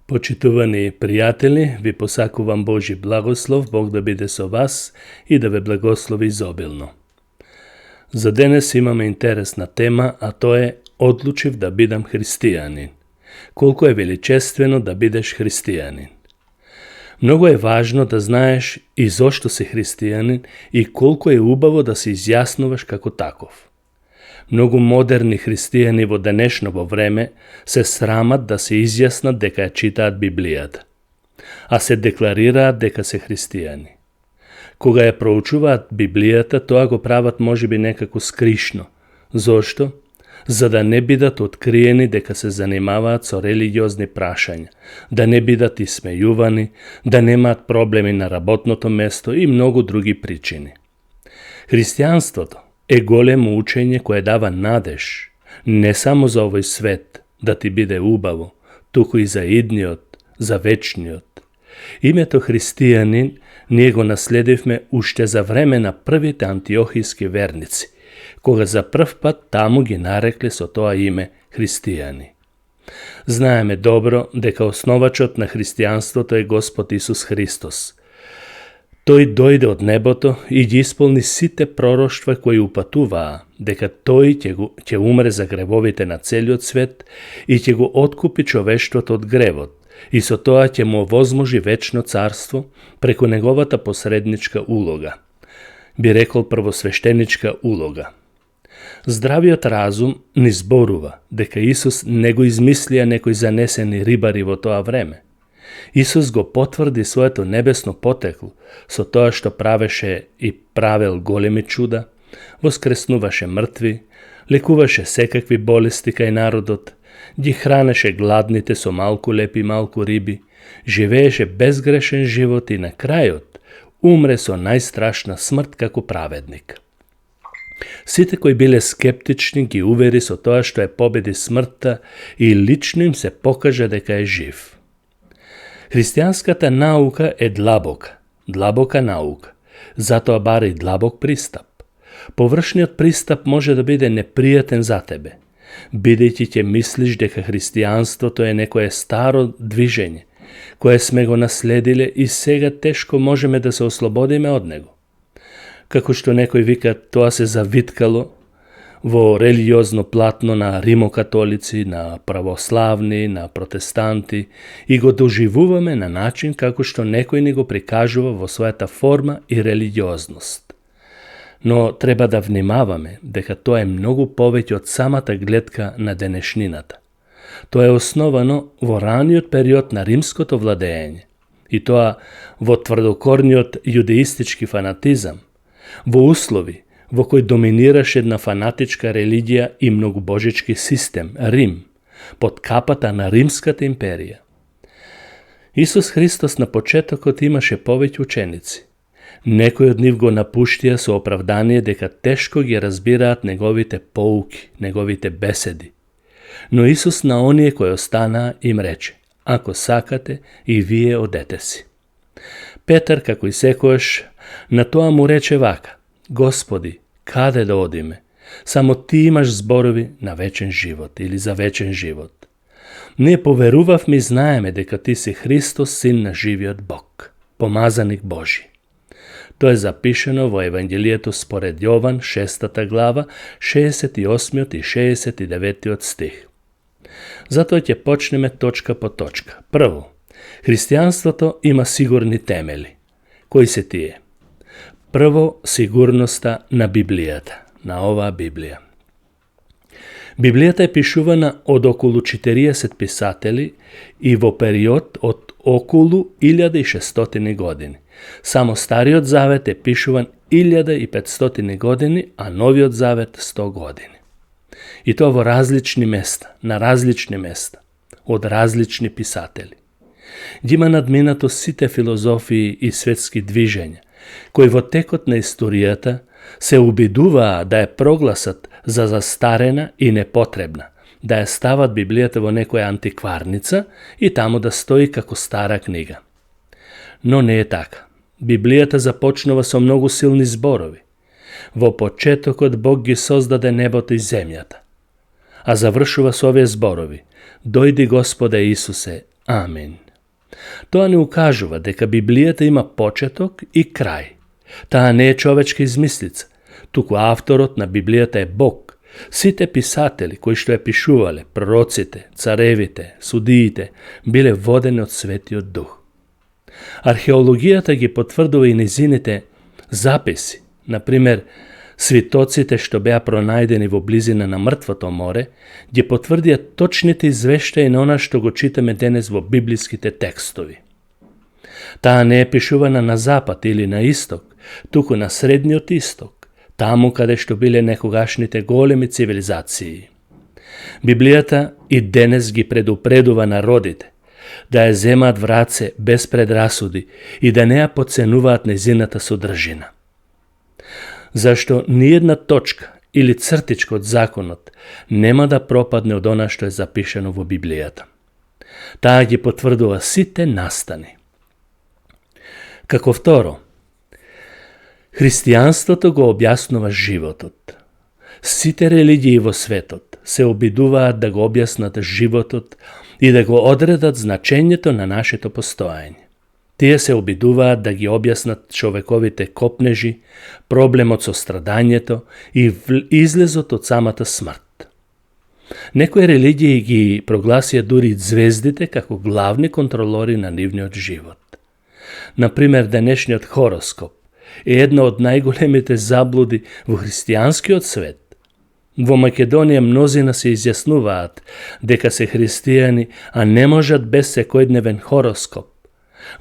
Почитувани пријатели, ви посакувам Божи благослов, Бог да биде со вас и да ве благослови изобилно. За денес имаме интересна тема, а то е одлучив да бидам христијанин. Колку е величествено да бидеш христијанин. Многу е важно да знаеш и зошто си христијанин и колку е убаво да се изјаснуваш како таков. Многу модерни христијани во денешново време се срамат да се изјаснат дека ја читаат Библијата, а се декларираат дека се христијани. Кога ја проучуваат Библијата, тоа го прават можеби некако скришно. Зошто? За да не бидат откриени дека се занимаваат со религиозни прашања, да не бидат исмејувани, да немаат проблеми на работното место и многу други причини. Христијанството е големо учење кое дава надеж, не само за овој свет, да ти биде убаво, туку и за идниот, за вечниот. Името христијанин ние го наследивме уште за време на првите антиохијски верници, кога за прв пат таму ги нарекле со тоа име христијани. Знаеме добро дека основачот на христијанството е Господ Исус Христос. Тој дојде од небото и ги исполни сите пророштва кои упатуваа дека тој ќе умре за гревовите на целиот свет и ќе го откупи човештвото од гревот и со тоа ќе му овозможи вечно царство преку неговата посредничка улога. Би рекол првосвештеничка улога. Здравиот разум ни зборува дека Исус не го измислија некои занесени рибари во тоа време. Исус го потврди своето небесно потекло со тоа што правеше и правел големи чуда, воскреснуваше мртви, лекуваше секакви болести кај народот, ги хранеше гладните со малку леп и малку риби, живееше безгрешен живот и на крајот умре со најстрашна смрт како праведник. Сите кои биле скептични ги увери со тоа што е победи смртта и лично им се покажа дека е жив. Христијанската наука е длабока наука, затоа бара и длабок пристап. Површниот пристап може да биде непријатен за тебе, бидејќи ќе мислиш дека христијанството е некое старо движење, кое сме го наследиле и сега тешко можеме да се ослободиме од него. Како што некој вика, тоа се завиткало во религиозно платно на римокатолици, на православни, на протестанти и го доживуваме на начин како што некој ни го прикажува во својата форма и религиозност. Но треба да внимаваме дека тоа е многу повеќе од самата гледка на денешнината. Тоа е основано во раниот период на римското владење и тоа во тврдокорниот јудеистички фанатизам, во услови во кој доминираше една фанатичка религија и многубожички систем, Рим, под капата на Римската империја. Исус Христос на почетокот имаше повеќе ученици. Некои од нив го напуштија со оправдание дека тешко ги разбираат неговите поуки, неговите беседи. Но Исус на оние кои останаа им рече: ако сакате и вие одете си. Петар, како и секојаш, на тоа му рече вака: Господи, каде да одиме? Само ти имаш зборови на вечен живот или за вечен живот. Ние поверувавме и знаеме дека ти си Христос, син на живиот Бог, помазаник Божи. Тоа е запишено во Евангелието според Јован, 6 глава, 68 и 69 стих. Затоа ќе почнеме точка по точка. Прво, христијанството има сигурни темели. Кои се тие? Прво, сигурноста на Библијата, на оваа Библија. Библијата е пишувана од околу 40 писатели и во период од околу 1600 години. Само Стариот Завет е пишуван 1500 години, а Новиот Завет 100 години. И тоа во различни места, на различни места, од различни писатели. Ги има надминато сите филозофии и светски движења, кои во текот на историјата се обидуваа да ја прогласат за застарена и непотребна, да ја стават Библијата во некоја антикварница и таму да стои како стара книга. Но не е така. Библијата започнува со многу силни зборови. Во почетокот Бог ги создаде небото и земјата. А завршува со овие зборови: Дојди Господе Исусе, Амин. Тоа не укажува дека Библијата има почеток и крај. Таа не е човечка измислица, туку авторот на Библијата е Бог. Сите писатели кои што ја пишувале, пророците, царевите, судиите, биле водени од Светиот Дух. Археологијата ги потврдува и низините записи. Например, свитоците што беа пронајдени во близина на Мртвото море, ги потврдија точните извештаи на она што го читаме денес во библиските текстови. Таа не е пишувана на запад или на исток, туку на Средниот исток, таму каде што биле некогашните големи цивилизации. Библијата и денес ги предупредува народите да ја земаат в раце без предрасуди и да не ја потценуваат незината содржина. Зашто ниедна точка или цртичка од законот нема да пропадне од она што е запишано во Библијата. Таа ги потврдува сите настани. Како второ, христијанството го објаснува животот. Сите религии во светот се обидуваат да го објаснат животот и да го одредат значењето на нашето постоење. Тие се обидуваат да ги објаснат човековите копнежи, проблемот со страдањето и излезот од самата смрт. Некои религии ги прогласија дури звездите како главни контролори на нивниот живот. Например, денешниот хороскоп е една од најголемите заблуди во христијанскиот свет. Во Македонија мнозина се изјаснуваат дека се христијани, а не можат без секојдневен хороскоп.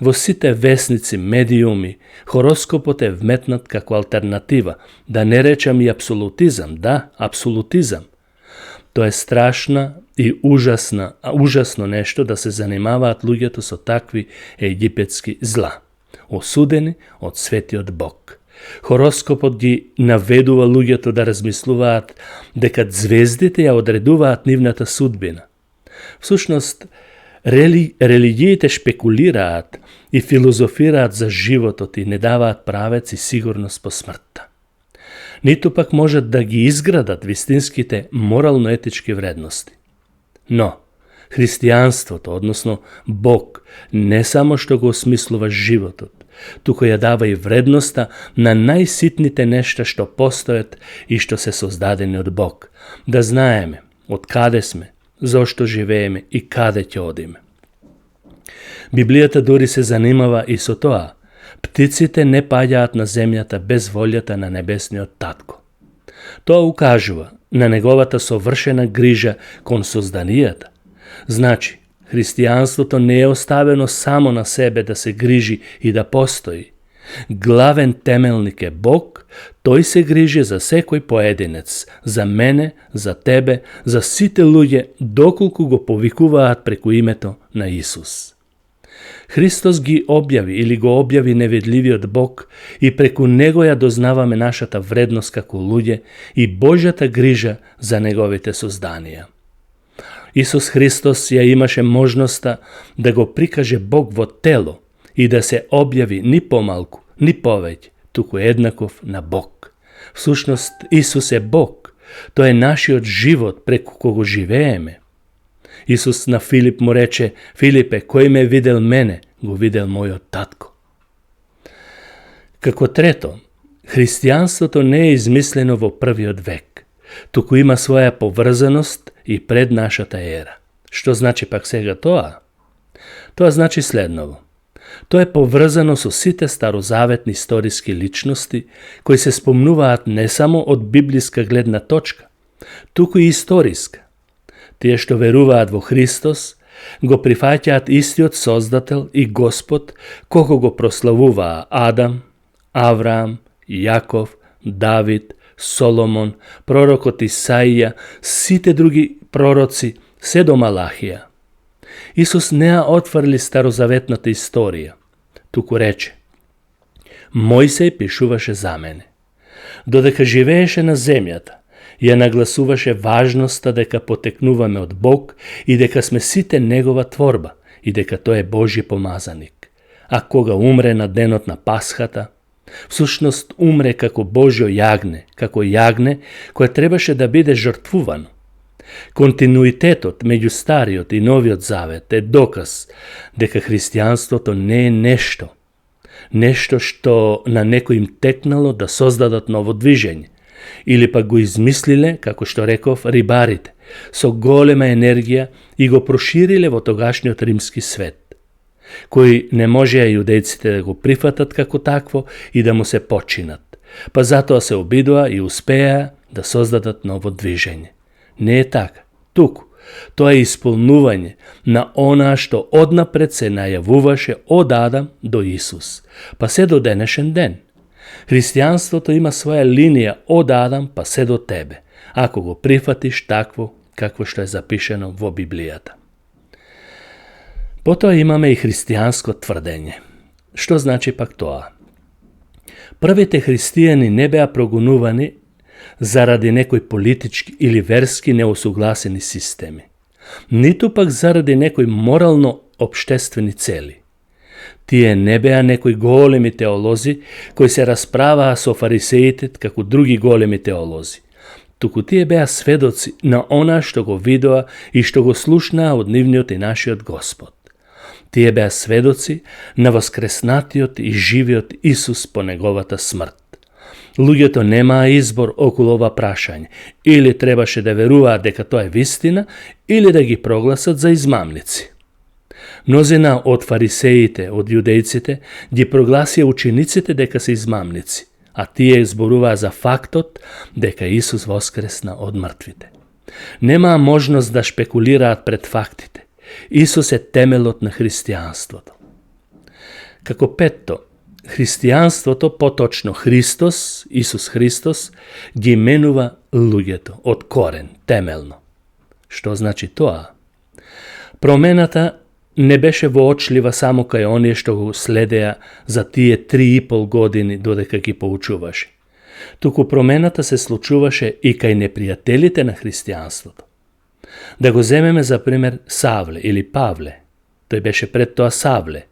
Во сите весници, медиуми, хороскопот е вметнат како алтернатива, да не речам и апсолутизам, да, апсолутизам. Тоа е страшна и ужасно нешто да се занимаваат луѓето со такви египетски зла, осудени од Светиот Бог. Хороскопот ги наведува луѓето да размислуваат дека звездите ја одредуваат нивната судбина. Всушност, религиите шпекулираат и филозофираат за животот и не даваат правец и сигурност по смртта. Ниту пак можат да ги изградат вистинските морално-етички вредности. Но, христијанството, односно Бог, не само што го осмислува животот, туку ја дава и вредноста на најситните нешта што постојат и што се создадени од Бог. Да знаеме од каде сме, зошто живееме и каде ќе одиме. Библијата дури се занимава и со тоа. Птиците не паѓаат на земјата без волјата на небесниот татко. Тоа укажува на неговата совршена грижа кон созданијата. Значи, христијанството не е оставено само на себе да се грижи и да постои. Главен темелник е Бог, тој се грижи за секој поединец, за мене, за тебе, за сите луѓе, доколку го повикуваат преку името на Исус. Христос ги објави или го објави невидливиот Бог и преку него ја дознаваме нашата вредност како луѓе и Божјата грижа за неговите созданија. Исус Христос ја имаше можноста да го прикаже Бог во тело и да се објави ни помалку, ни повеќе, туку еднаков на Бог. Всушност, Исус е Бог. Тој е нашиот живот преку кого живееме. Исус на Филип му рече: Филипе, кој ме видел мене, го видел мојот татко. Како трето, христијанството не е измислено во првиот век, туку има своја поврзаност и пред нашата ера. Што значи пак сега тоа? Тоа значи следново. Тоа е поврзано со сите старозаветни историски личности кои се спомнуваат не само од библиска гледна точка, туку и историска. Тие што веруваат во Христос го прифаќаат истиот Создател и Господ кога го прославуваа Адам, Авраам, Јаков, Давид, Соломон, пророкот Исаија, сите други пророци, се до Малахија. Исус не ја отфрли старозаветната историја, туку рече: Мојсей пишуваше за мене. Додека живееше на земјата, ја нагласуваше важноста дека потекнуваме од Бог и дека сме сите Негова творба и дека тој е Божји помазаник. А кога умре на денот на Пасхата, всушност умре како Божјо јагне, како јагне кое требаше да биде жртвувано. Континуитетот меѓу Стариот и Новиот Завет е доказ дека христијанството не е нешто што на некој им текнало да создадат ново движење, или пак го измислиле, како што реков, рибарите, со голема енергија и го прошириле во тогашниот римски свет, кои не можеа јудејците да го прифатат како такво и да му се починат, па затоа се обидоа и успеа да создадат ново движење. Не е така. Туку, тоа е исполнување на онаа што однапред се најавуваше од Адам до Исус, па се до денешен ден. Христијанството има своја линија од Адам па се до тебе, ако го прифатиш такво какво што е запишено во Библијата. Потоа имаме и христијанско тврдење. Што значи пак тоа? Првите христијани не беа прогонувани заради некои политички или верски неосугласени системи, ниту пак заради некои морално обштествени цели. Тие не беа некои големи теолози кои се расправаа со фарисеите како други големи теолози, туку тие беа сведоци на она што го видоа и што го слушнаа од нивниот и нашиот Господ. Тие беа сведоци на воскреснатиот и живиот Исус по неговата смрт. Луѓето немаа избор околу ова прашање, или требаше да веруваат дека тоа е вистина, или да ги прогласат за измамници. Мнозина од фарисеите, од јудејците, ги прогласија учениците дека се измамници, а тие зборуваа за фактот дека Исус воскресна од мртвите. Немаа можност да шпекулираат пред фактите. Исус е темелот на христијанството. Како петто, христијанството, поточно Христос, Исус Христос, ги менува луѓето од корен, темелно. Што значи тоа? Промената не беше воочлива само кај оние што го следеа за тие 3,5 години додека ги поучуваше. Туку промената се случуваше и кај непријателите на христијанството. Да го земеме за пример Савле или Павле. Тој беше пред тоа Савле.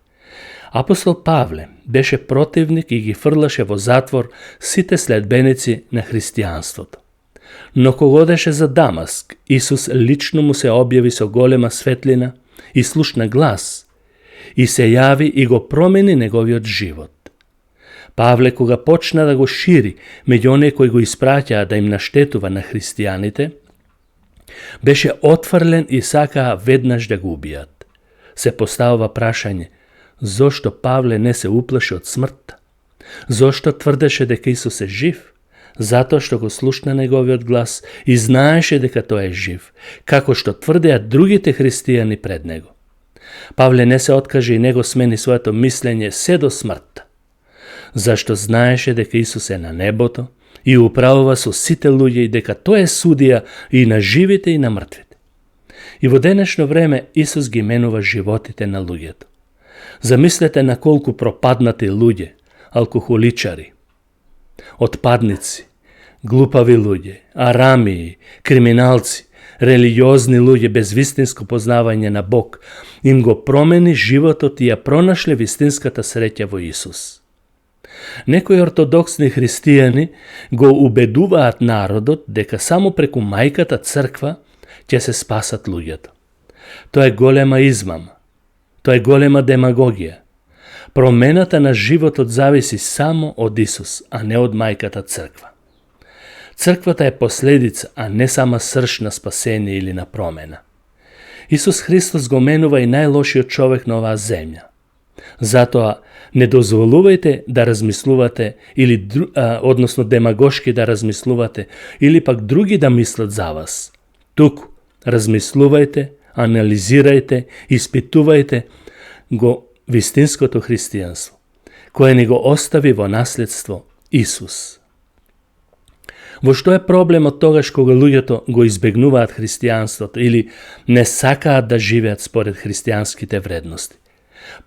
Апостол Павле беше противник и ги фрлаше во затвор сите следбеници на христијанството. Но кога одеше за Дамаск, Исус лично му се објави со голема светлина и слушна глас, и се јави и го промени неговиот живот. Павле, кога почна да го шири меѓу оние кои го испраќаа да им наштетува на христијаните, беше отфрлен и сакаа веднаш да го убијат. Се поставува прашање, зошто Павле не се уплаши од смртта? Зошто тврдеше дека Исус е жив? Затоа што го слушна неговиот глас и знаеше дека тој е жив, како што тврдеа другите христијани пред него. Павле не се откаже и него смени своето мислење се до смртта, зашто знаеше дека Исус е на небото и управува со сите луѓе и дека тој е судија и на живите и на мртвите. И во денешно време Исус ги менува животите на луѓето. Замислете на колку пропаднати луѓе, алкохоличари, отпадници, глупави луѓе, арамии, криминалци, религиозни луѓе без вистинско познавање на Бог, им го промени животот и ја пронашле вистинската среќа во Исус. Некои ортодоксни христијани го убедуваат народот дека само преку мајката црква ќе се спасат луѓето. Тоа е голема измама. Тоа е голема демагогија. Промената на животот зависи само од Исус, а не од мајката црква. Црквата е последица, а не сама срж на спасение или на промена. Исус Христос го менува и најлошиот човек на оваа земја. Затоа не дозволувајте да размислувате или односно демагошки да размислувате или пак други да мислат за вас. Туку размислувајте, анализирајте, испитувајте го вистинското христијанство, кое ни го остави во наследство Исус. Во што е проблемот тогаш кога луѓето го избегнуваат христијанството или не сакаат да живеат според христијанските вредности?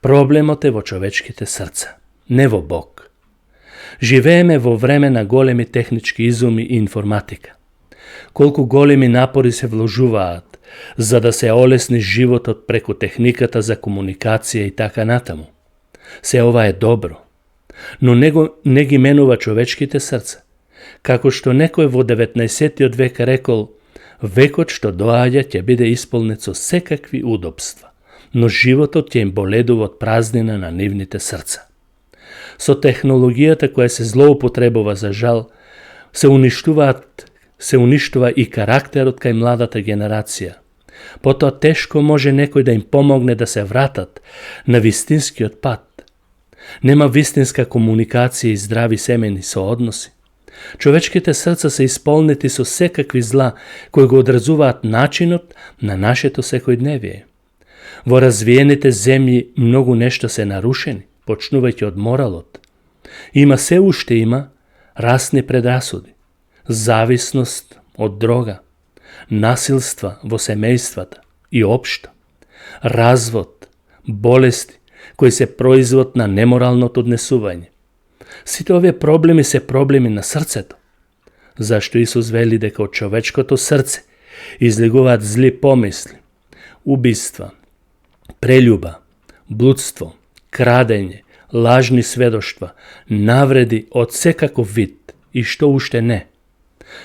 Проблемот е во човечките срца, не во Бог. Живееме во време на големи технички изуми и информатика. Колку големи напори се вложуваат за да се олесни животот преку техниката за комуникација и така натаму. Се ова е добро, но не ги менува човечките срца. Како што некој во 19. век рекол, Векот што доаѓа ќе биде исполнет со секакви удобства, но животот ќе им боледува од празнина на нивните срца. Со технологијата која се злоупотребува за жал, се уништува и карактерот кај младата генерација. Потоа тешко може некој да им помогне да се вратат на вистинскиот пат. Нема вистинска комуникација и здрави семејни соодноси. Човечките срца се исполнети со секакви зла кои го одразуваат начинот на нашето секојдневие. Во развиените земји многу нешта се нарушени, почнувајќи од моралот. Се уште има расни предрасуди, зависност од дрога, насилства во семејствата и општо, развод, болести кои се производ на неморалното однесување. Сите овие проблеми се проблеми на срцето. Зашто Исус вели дека од човечкото срце излегуваат зли помисли, убиства, прелюба, блудство, крадење, лажни сведоштва, навреди од секаков вид и што уште не.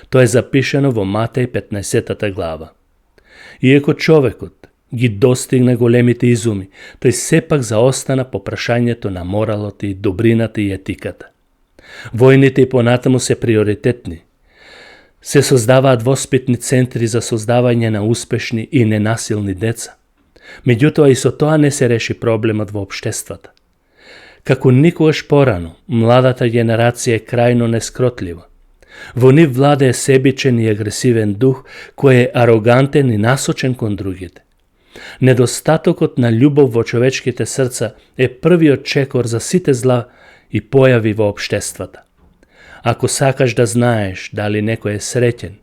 Тоа е запишано во Матеј 15 глава. Иако човекот ги достигна големите изуми, тој сепак заостана по прашањето на моралот и добрината и етиката. Војните и понатаму се приоритетни. Се создаваат воспитни центри за создавање на успешни и ненасилни деца. Меѓутоа и со тоа не се реши проблемот во општествата. Како никогаш порано, младата генерација е крајно нескротлива. Во нив владее себичен и агресивен дух кој е арогантен и насочен кон другите. Недостатокот на љубов во човечките срца е првиот чекор за сите зла и појави во општествата. Ако сакаш да знаеш дали некој е среќен,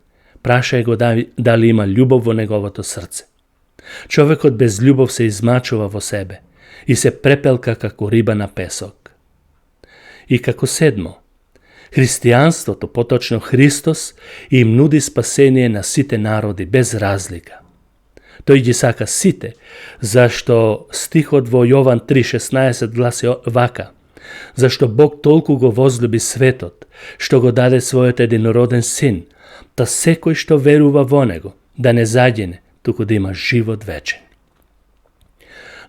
прашај го дали има љубов во неговото срце. Човекот без љубов се измачува во себе и се препелка како риба на песок. И како седмо, христијанството, поточно Христос, им нуди спасение на сите народи без разлика. Тој ги сака сите, зашто стихот во Јован 3:16 гласи вака: зашто Бог толку го возлюби светот, што го даде својот единороден син, та секој што верува во него, да не загине, туку да има живот вечен.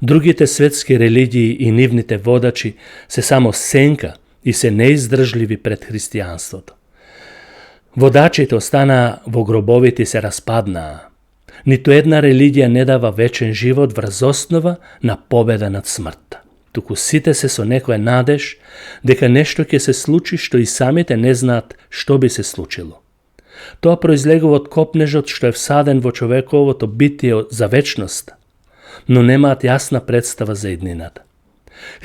Другите светски религии и нивните водачи се само сенка и се неиздржливи пред христијанството. Водачите останаа во гробовите и се распаднаа. Ниту една религија не дава вечен живот врз основа на победа над смртта. Туку сите се со некоја надеж дека нешто ќе се случи што и самите не знаат што би се случило. Тоа произлегува од копнежот што е всаден во човековото битие за вечноста, но немаат јасна представа за иднината.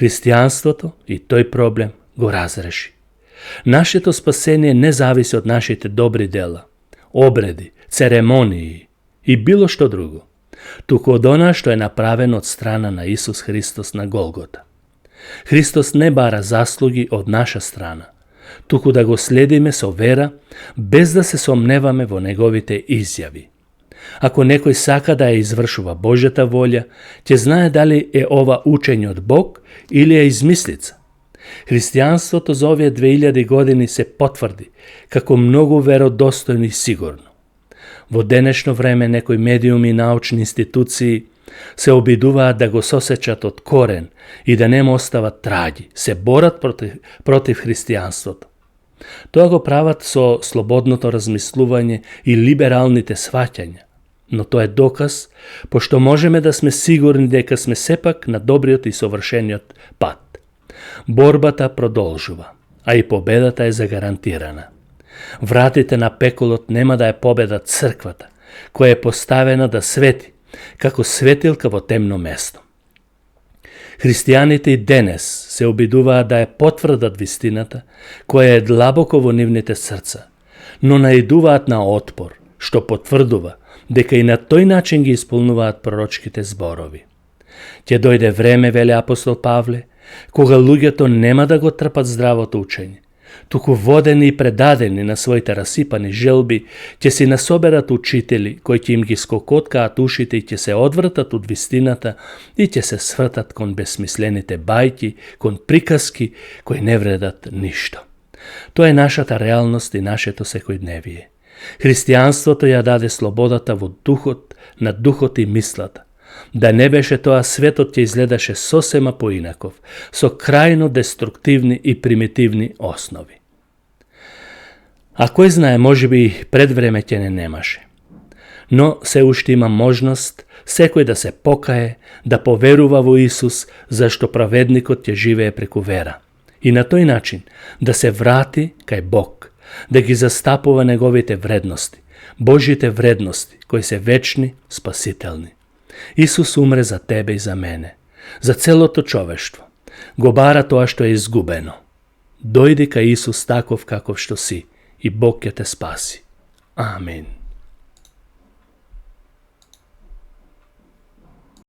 Христијанството и тој проблем го разреши. Нашето спасение не зависи од нашите добри дела, обреди, церемонии и било што друго, туку од она што е направено од страна на Исус Христос на Голгота. Христос не бара заслуги од наша страна, туку да го следиме со вера, без да се сомневаме во неговите изјави. Ако некој сака да ја извршува Божјата волја, ќе знае дали е ова учење од Бог или е измислица. Христијанството за овие 2000 години се потврди како многу веродостојно и сигурно. Во денешно време некои медиуми и научни институции се обидуваат да го сосечат од корен и да не му остават траги, се борат против христијанството. Тоа го прават со слободното размислување и либералните сваќања, но тоа е доказ, пошто можеме да сме сигурни дека сме сепак на добриот и совршениот пат. Борбата продолжува, а и победата е загарантирана. Вратите на пеколот нема да ја победа црквата, која е поставена да свети, како светилка во темно место. Христијаните и денес се обидуваат да ја потврдат вистината, која е длабоко во нивните срца, но наидуваат на отпор, што потврдува дека и на тој начин ги исполнуваат пророчките зборови. Ќе дојде време, вели апостол Павле, кога луѓето нема да го трпат здравото учење, туку водени и предадени на своите расипани желби, ќе си насоберат учители кои ќе им ги скокоткаат ушите и ќе се одвртат од вистината и ќе се свртат кон бесмислените бајки, кон приказки кои не вредат ништо. Тоа е нашата реалност и нашето секојдневие. Христијанството ја даде слободата во духот, на духот и мислата. Да не беше тоа, светот ќе изгледаше сосема поинаков, со крајно деструктивни и примитивни основи. А кој знае, можеби и пред време ќе не немаше. Но се уште има можност секој да се покае, да поверува во Исус, зашто праведникот ќе живее преку вера. И на тој начин да се врати кај Бог, да ги застапува неговите вредности, Божите вредности, кои се вечни, спасителни. Исус умре за тебе и за мене, за целото човештво. Го бара тоа што е изгубено. Дојди кај Исус таков каков што си, и Бог ќе те спаси. Амин.